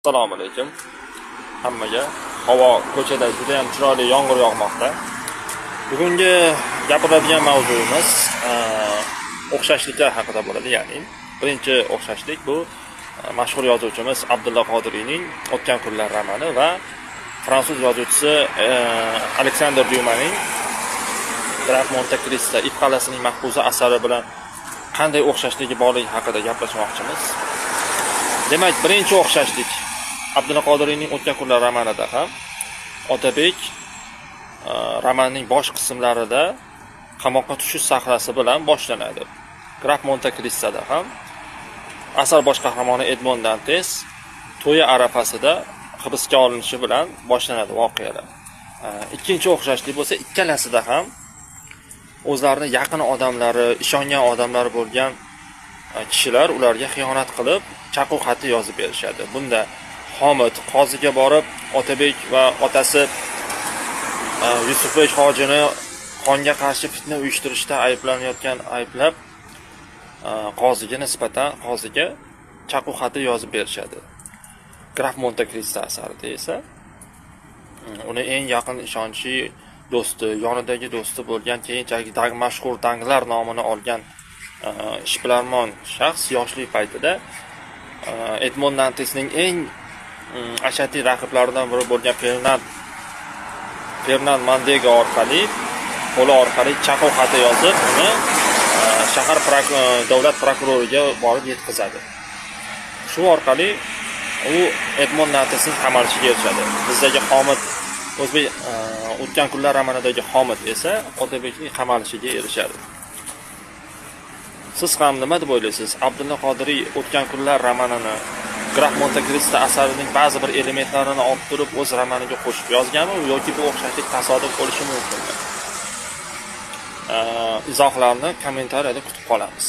Assalomu alaykum hammaga. Havo ko'chada juda ham chiroyli yomg'ir yog'moqda. Bugungi gapiradigan mavzuyimiz o'xshashliklar haqida bo'ladi. Ya'ni birinchi o'xshashlik bu mashhur yozuvchimiz Abdulla Qodiriyning "O'tgan kunlar" romani va fransuz yozuvchisi Aleksandr Dyumaning "Graf Monte Kristo", "Ip qal'asining mahbusi" asari bilan qanday o'xshashligi borligi haqida gaplashmoqchimiz. Demak, birinchi o'xshashlik: Abdulla Qodiriyning "O'tgan kunlar" romanida ham Otabek romanning bosh qismlarida qamoqqa tushish sahnasi bilan boshlanadi. "Graf Monte Kristoda ham asar bosh qahramoni Edmond Dantes to'yi arafasida hibsga olinishi bilan boshlanadi voqealar. Ikkinchi o'xshashlik bo'lsa, ikkalasida ham o'zlarini yaqin odamlari, ishongan odamlari bo'lgan kishilar ularga xiyonat qilib, chaquv xati yozib berishadi. Bunda Homid qoziga borib, Otabek va otasi Yusufbek hojini xonga qarshi fitna uyushtirishda ayblanayotgan ayblab, qoziga nisbatan qoziga chaquv xati yozib berishadi. "Graf Monte Kristo" asarida esa uni eng yaqin ishonchli do'sti, yonidagi do'sti bo'lgan, keyinchalik mashhur Danglar nomini olgan ishbilarmon shaxs yoshlik paytida Edmond Dantesning eng ashaddiy raqiblaridan biri bo'lgan Fernand Mondego orqali, qo'li orqali chaquv xati yozib, uni shahar davlat prokuroriga borib yetkazadi. Shu orqali u Edmond Dantesning qamalishiga erishadi. Bizdagi Homid, o'zbek "O'tgan kunlar" romanidagi Homid esa Otabekning qamalishiga erishadi. Siz ham nima deb o'ylaysiz? Abdulla Qodiriy "O'tgan kunlar" romanini "Graf Monte Kristo" asarining ba'zi bir elementlarini olib turib, o'z romaniga qo'shib yozganmi yoki bu o'xshashlik tasodif bo'lishi mumkinmi? Izohlarni kommentariyada kutib qolamiz.